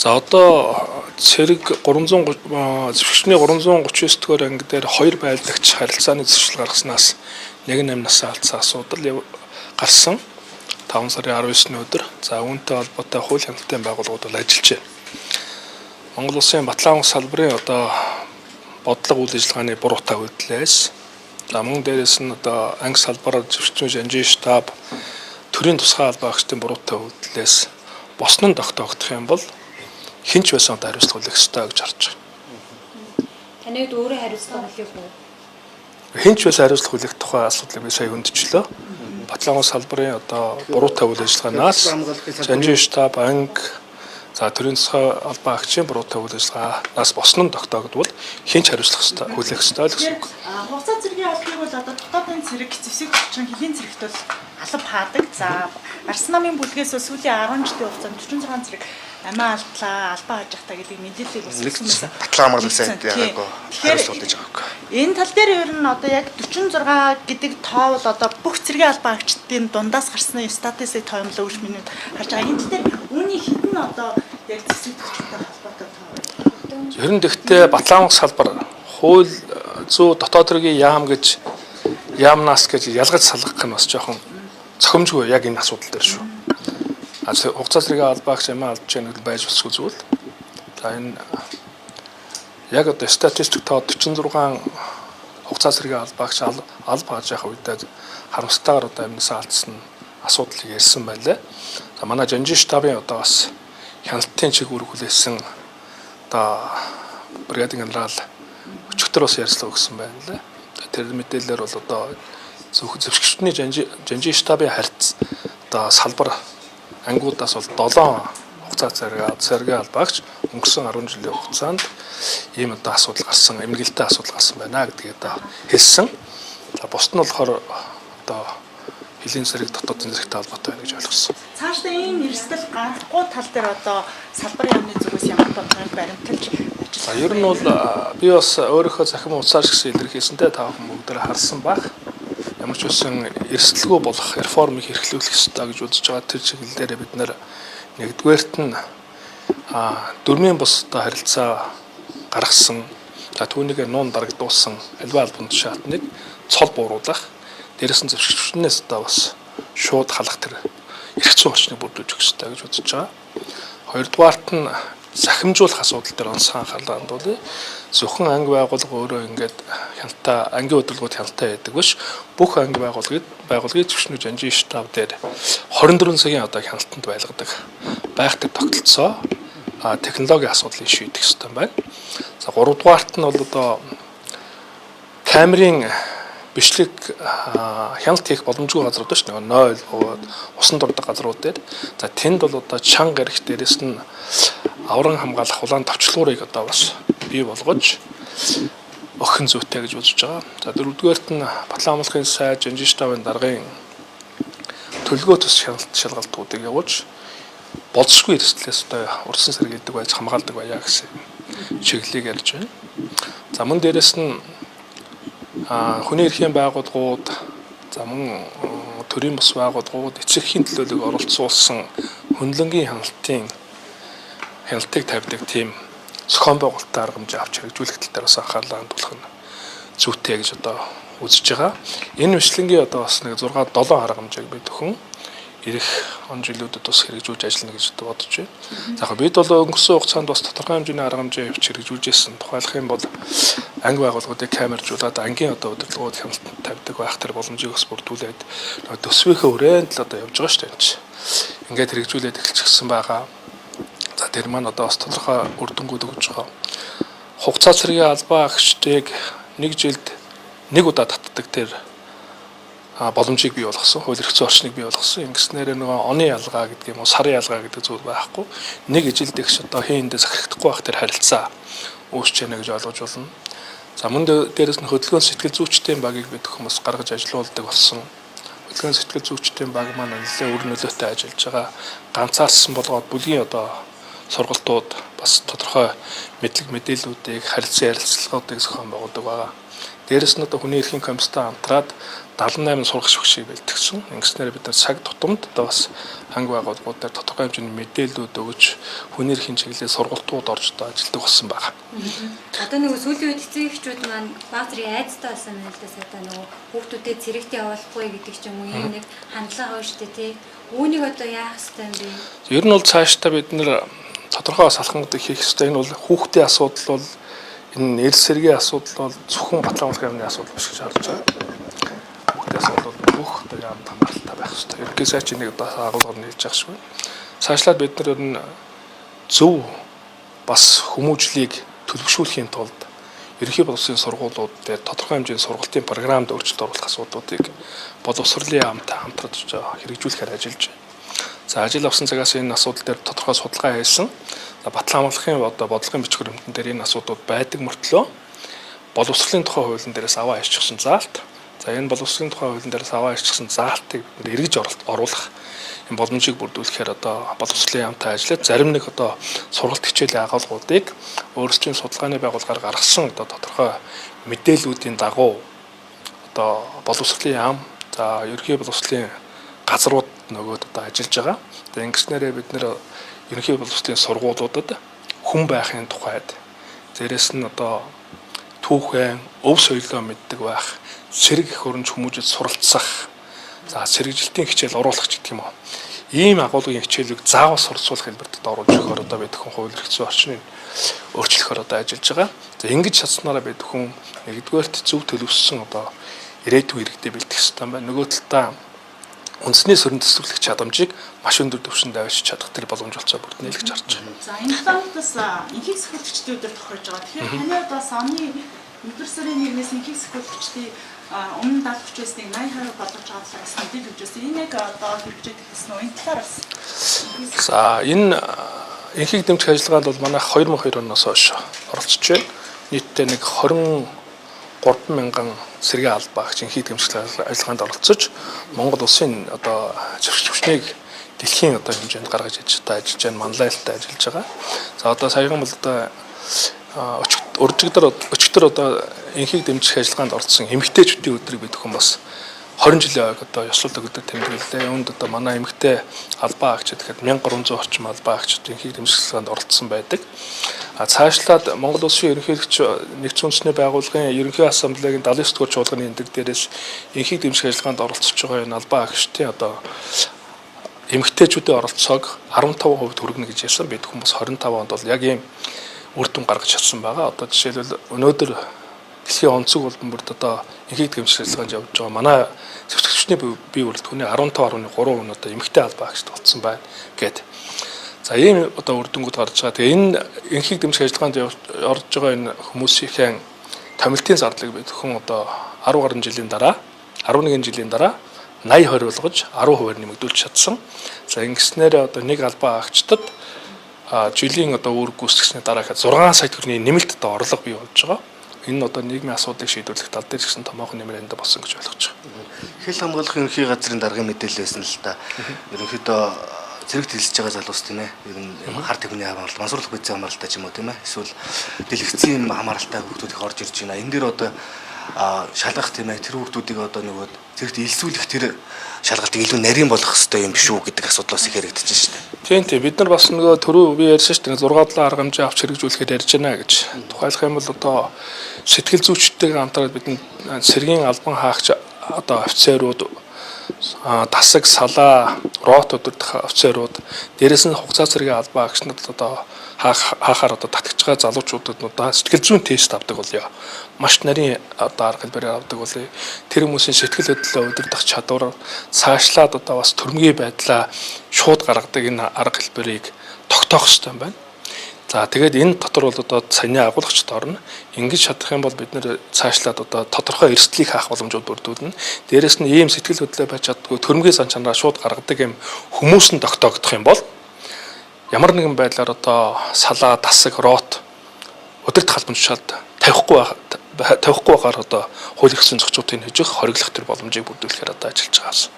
За, одоо цэрэг 300 зэвсэгчний 339 дугаар анги дээр хоёр байлдагч харилцааны зөрчил гаргаснаас нэг нь амнасаа алдсан асуудал гарсан. 5 сарын 19-ны өдөр. За, үүнтэй холбоотой хууль хяналтын байгууллагууд бол ажиллаж байна. Монгол Улсын Батлан салбарын одоо бодлого үйл ажиллагааны буруутай үйлдэлээс, за, мөн дээрээс нь одоо анги салбараар зэвсэгчний жанжин штаб, төрийн тусгай албан агчдын буруутай үйлдэлээс босон нь тогтоогдох юм бол хэн ч байсан одоо хариуцлага хүлээх ёстой гэж харж байгаа. Таны хувьд өөрөө хариуцлага хүлээх үү? Хэн ч байсан хариуцлага хүлээх тухай асуудлыг би сая хөндчлөө. Батлан салбарын одоо буруутай үйл ажиллагаанаас жанжин штаб, анги, за, төрийн тусгай албан агчийн буруутай үйл ажиллагаанаас босон нь тогтоогдвол хэн ч хариуцлага ёстой хүлээх ёстой л гэсэн үг. Хугацаа зэргийн албыг бол одоо дотоодын цэрэг, зэвсэг хүчин, хөлийн цэрэгт бол алба хаадаг. За, Арс намын бүлгээс бол сүүлийн 10 жилийн хугацаанд 46 цэрэг амиа алдлаа, албаа хааж явахдаа гэдэг мэдээллийг бас өгсөн байсан. Батлан хамгаалах сайд Тийм. ягаагүй Тэгэхээр хариуцлага хүлээж аваагүй. энэ тал дээр ер нь одоо яг 46 гэдэг тоо бол одоо бүх цэргийн албан агчдын дундаас гарсны статистик тоо юм л өгч миний харж байгаа. Энэ тал дээр үүний хэд нь одоо яг зэвсэг хүчинтэй холбоотой тоо вэ? Ер нь тэгтээ Батлан салбар хууль зүй дотоод хэргийн яам гэж яамнаас гэж ялгаж салгах нь бас жоохон цохимжгүй яг энэ асуудал дээр шүү. А хугацаа зэргийн албаагч амиа алдж байгаа нэг байж болсгүй зүйл. За, энэ яг одоо статистик тоо 46 хугацаа зэргийн албаагч алба хааж явах үедээ харамстайгаар одоо амнасаа алдсан асуудлыг ярьсан байлаа. За, манай жанжин штабын одоо бас хяналтын чиг үүрэг хүлээсэн одоо бригадын генерал өчигдөр бас ярьцлага өгсөн байна лээ. Тэр мэдээлэлээр бол одоо зөвхөн зэвсэгчдний жанжин штабын харьц одоо салбар ангиудаас бол 7 хугацаа царга албаагч өнгөрсөн 10 жилийн хугацаанд ийм одоо асуудал гарсан, эмнэлэгтэй асуудал гарсан байна гэдгийг одоо хэлсэн. За, бусд нь болохоор одоо хөлийн зэрэг дотоодын зэрэгтэй холбоотой байна гэж ойлгосон. Цаашдаа ийм эрсдэл гарахгүй тал дээр одоо салбар яамны зүгээс ямар бодлогыг баримталж За, ажиллах ер нь бол би бас өөрийнхөө захим утсаар ч гэсэн илэрхийлсэнтэй та бүхэн бүгдээр харсан байх. Ямар ч үсэн эрсдэлгүй болох реформыг эрхлүүлэх ёстой гэж үзэж байгаа. Тэр чиглэл дээр бид нэр нэгдүгээрт нь дөрмийн бус одоо харилцаа гаргасан, за, түүнийг нуун дарагдуулсан альва албан тушаалтныг цол бууруулах, дээрээс нь зэвсэгчднээс одоо бас шууд халах тэр эрх зүйн орчныг бүрдүүлж өгөх ёстой гэж үзэж байгаа. Хоёрдугаарт нь захимжуулах асуудал дээр онцгой анхаарлаа хандуулъя. Зөвхөн анги байгууллага өөрөө ингээд хяналтаа, ангийн удирдлагууд хяналтаа байдаг биш. Бүх анги байгууллагыг зөвшнөж жанжин штаб дээр 24 цагийн одоо хяналтанд байлгадаг. Байх тэр тогтолцоо, технологийн асуудлыг шийдэх ёстой байна. За, гуравдугаарт нь бол одоо камерын бичлэг хяналт хийх боломжгүй газрууд шүү дээ. 0 бөгөөд усан дурдаг газрууд дээр. За, тэнд бол одоо чанга эрх, дээрээс нь авран хамгаалах улаан товчлуурыг одоо бас бий болгож өгөх нь зүйтэй гэж үзэж байгаа. За, дөрөвдүгээрт нь Батлан хамгаалахын сайд, жанжин штабын даргын төлгөө төс хяналт шалгалтуудыг явуулж болзошгүй эрсдлээс одоо урдсан сэргийлдэг байж хамгаалдаг байя гэсэн чиглэлийг ярьж байна. За, мөн дээрээс нь хүний эрхийн байгууллагууд, за, мөн төрийн бус байгууллагууд эцэг эхийн төлөөлөг оролцуулсан хөндлөнгийн хяналтыг тавьдаг тийм зохион байгуулалтын арга хэмжээ авч хэрэгжүүлэх тал дээр бас анхаарлаа хандуулах нь зүйтэй гэж одоо үзэж байгаа. Энэ бичлэнгийн одоо бас нэг 6 7 арга хэмжээг бид өхөн ирэх он жилүүдэд бас хэрэгжүүлж ажиллана гэж одоо бодож байна. За, яг бид бол өнгөрсөн хугацаанд бас тодорхой хэмжээний арга хэмжээ явж хэрэгжүүлж ирсэн. Тухайлах юм бол анги байгууллагуудыг камержуулаад ангийн одоо удирдлагууд хяналтанд тавьдаг байх тэр боломжийг бас бүрдүүлээд төсвийнхээ хүрээнд л одоо явж байгаа шүү дээ энэ чинь. Ингээд хэрэгжүүлээд эхэлчихсэн байгаа. За, тэр маань одоо бас тодорхой үр дүнгууд өгж байгаа. Хугацаа цэргийн албаа агчдыг нэг жилд нэг удаа татдаг тэр боломжийг бий болгосон, хууль эрх зүйн орчныг бий болгосон. Ингэснээр нөгөө оны ялгаа гэдэг юм уу, сарын ялгаа гэдэг зүйл байхгүй. Нэг жилд их одоо хийн эндээ захирагдахгүй байх тэр харилцаа үүсч яана гэж ойлгож байна. За, мөн дээрээс нь хөдөлгөөн сэтгэл зүйчдийн багийг бид хүмүүс гаргаж ажилуулдаг болсон. Хөдөлгөөн сэтгэл зүйчдийн баг маань нэлээд үр нөлөөтэй ажиллаж байгаа. Ганцаарсан болгоод бүлгийн одоо сургалтууд бас тодорхой мэдлэг мэдээллүүдийг, харилцан ярилцлагуудыг зохион байгуулдаг байгаа. Дээрэс нь одоо хүний эрхийн комисстай хамтраад 78 сургах багшийг бэлтгэсэн. Ингэснээр бид нар цаг тутамд одоо бас анги байгууллагуудаар тодорхой хэмжээний мэдээллүүд өгөж хүний эрхийн чиглэлийн сургалтууд орж одоо ажилладаг болсон байна. Одоо нөгөө сүүлийн үед эцэг эхчүүд маань баг зэрэг айцтай болсон юм л да сая нөгөө хүүхдүүдэд цэрэгт явуулахгүй гэдэг ч юм уу ийм нэг хандлага байна шүү дээ тий. Үүнийг одоо яах ёстой юм бэ? Ер нь бол цаашдаа бид нэр тодорхой салхангуудыг хийх ёстой. Энэ бол хүүхдийн асуудал бол энэ эрс сэргийн асуудал бол зөвхөн Батлан хамгаалах яамны асуудал биш гэж харж байгаа. Хүүхдийн асуудал бол бүх одоо яамд хамааралтай байх ёстой. Ерөнхий сайч энийг одоо агуулгаар нийлж байгаа шүү. Цаашлаад бид нар ер нь зөв бас хүмүүжлийг төлөвшүүлэхийн тулд ерөнхий боловсролын сургуулиуд дээр тодорхой хэмжээний сургалтын програмд өөрчлөлт оруулах асуудлуудыг боловсролын яамтай хамтраж хэрэгжүүлэхээр ажиллаж байна. За ажил авсан цагаас энэ асуудал дээр тодорхой судалгаа хийсэн. За батлан хамгаалахын одоо бодлогын бичиг баримтан дээр энэ асуудлууд байдаг мөртлөө боловсролын тухай хуулийн дээрээс аваа хийчихсэн заалт. За энэ боловсролын тухай хуулийн дээрээс аваа хийчихсэн заалтыг бид эргэж оруулах энэ боломжийг бүрдүүлэхээр одоо боловсролын яамтай ажиллаж зарим нэг одоо сургалт хичээлийн агуулгуудыг өөрсдийн судалгааны байгууллагаар гаргасан одоо тодорхой мэдээллүүдийн дагуу одоо боловсролын яам за ерөнхий боловсролын газрууд нөгөөд одоо ажиллаж байгаа. Тэгээ ингэснээрээ бид нэр ерөнхий боловсролын сургуулиудад хүн байхын тухайд дээрэс нь одоо түүхэн өв соёлоо мэддэг байх, сэрэг их хөрөнж хүмүүжил суралцах, за сэргэжилтийн хичээл оруулах ч гэх юм уу. Ийм агуулгын хичээлийг заавал суралцуулах хэлбэрт оруулж өгөхөөр одоо бид хүн хууль эрх зүйн орчныг өөрчлөхөөр одоо ажиллаж байгаа. За ингэж чадсанараа бид хүн нэгдүгээрт зөв төлөвшсөн одоо ирээдүйн иргэдээ бэлтгэх ёстой юм байна. Нөгөө талдаа үндэсний сөрөн төсвөрлөх чадамжийг маш өндөр түвшинд авчирч чадах тэр боломж болцоо бүрднэ л гэж харж байна. За энэ талаас бас инхийг сахиулагчдын өдөр тохирож байгаа. Тэгэхээр таны хувьд бас оны 1-р сарын 1-ээс инхийг сахиулагчдын өмнө 70 30-ыг 80 20 болгож байгаа талаар бас мэдээлэл өгч байсан. Энэ яг одоо хэрэгжээд эхэлсэн үү? Энэ талаар бас. За энэ инхийг дэмжих ажиллагаанд бол манайх 2002 оноос хойш оролцож байна. Нийтдээ нэг 23 мянган сэргээн албаа агч инхийг дэмжих ажиллагаанд оролцож Монгол улсын одоо зөрчилдөг дэлхийн одоо хэмжээнд гаргаж иж одоо ажиллаж байна, манлайлалтай ажиллаж байгаа. За одоо саяхан бол одоо өчигдөр одоо инхийг дэмжих ажиллагаанд оролцсон эмэгтэйчүүдийн өдрийг бид бүхэн бас 20 жилийн ойг одоо ёслол өдөр тэмдэглэлээ. Үүнд одоо манай эмэгтэй албаа агч гэхэд 1300 орчим албаа агчид инхийг дэмжих ажиллагаанд оролцсон байдаг. А цаашлаад Монгол Улсын ерөнхийлөгч нэгдсэн үндэсний байгууллагын ерөнхий ассамблегийн 79 дугаар чуулганы эндэг дээрээс инхийг дэмжих ажиллагаанд оролцож байгаа энэ албаа агчдын одоо эмэгтэйчүүдийн оролцоог 15% хүргэнэ гэж ярьсан. Бид хүн бас 25 онд бол яг ийм үр дүн гаргаж чадсан байгаа. Одоо жишээлбэл өнөөдөр дэлхийн онцөг улбан бүрд одоо инхийг дэмжих ажиллагаанд явж байгаа манай зэвсэгчний бие бүрэлдэхүүний 15.3% нь одоо эмэгтэй албаа агчд болсон байна гэд. За ийм одоо үр дүнгууд гарч байгаа. Тэгээ энэ инхийг дэмжих ажиллагаанд орж байгаа энэ хүмүүсийн томилтын зардлыг бид хүн одоо 10 гаруй жилийн дараа 11 жилийн дараа 80 20 болгож 10%-аар нэмэгдүүлж чадсан. За ингэснээр одоо нэг албаа агчдад жилийн одоо үүрэг гүйцэтгэсний дараа 6 сая төгрөгийн нэмэлт одоо орлого бий болж байгаа. Энэ нь одоо нийгмийн асуудлыг шийдвэрлэх тал дээр ч гэсэн томоохон нэмэр энд болсон гэж ойлгож байгаа. Хэл хамгаалах ерөнхий газрын даргын мэдээлэл байсан л да. Ерөнхийдөө зэрэг дэлсэж байгаа залуус тийм ээ. Ер нь хар тамхины хамааралтай, мансуурлах бидсэн хамааралтай ч юм уу тийм ээ. Эсвэл дэлгэцийн хамааралтай хүүхдүүд их орж ирж байна. Энэ дээр одоо шалгах тийм ээ. Тэр хүүхдүүдийг одоо нөгөө зэрэгт илсүүлэх тэр шалгалтыг илүү нарийн болгох хэрэгтэй юм биш үү гэдэг асуудлаас их яригдчихэж шүү дээ. Тийм тийм. Бид нар бас нөгөө түрүү би ярьсан шүү дээ. 6 7 арга хэмжээ авч хэрэгжүүлэхээр ярьж байна гэж. Тухайлах юм бол одоо сэтгэл зүйчтэйгээ хамтраад бид цэргийн албан хаагч одоо офицерууд дасаг салаа рот өдөрдөх офицерууд дээрэс нь хугацаа цэргийн албан агч нарт одоо хаахаар одоо татгаж байгаа залуучуудад одоо сэтгэл зүйн тест авдаг болёо. Маш нарийн одоо арга хэлбэрээр авдаг болёо. Тэр хүмүүсийн сэтгэл хөдлөлөө удирдах чадвар цаашлаад одоо бас төрмгийн байдлаа шууд гаргадаг энэ арга хэлбэрийг тогтоох хэрэгтэй юм байна. За тэгээд энэ дотор бол одоо саяны агуулгачд орно. Ингэж чадах юм бол бид нэр цаашлаад одоо тодорхой эрсдлийг хаах боломжууд бүрдүүлнэ. Дээрэс нь ийм сэтгэл хөдлөлөө байж чаддгүй төрмгийн сан чанараа шууд гаргадаг юм хүмүүс нь тогтоогдох юм бол ямар нэгэн байдлаар одоо салаа, дасаг, рот удирдах албан тушаалд тавихгүй байгаар одоо хууль эрх зүйн зохицуултыг хожих, хориглох төр боломжийг бүрдүүлэхээр одоо ажиллаж байгаа юм.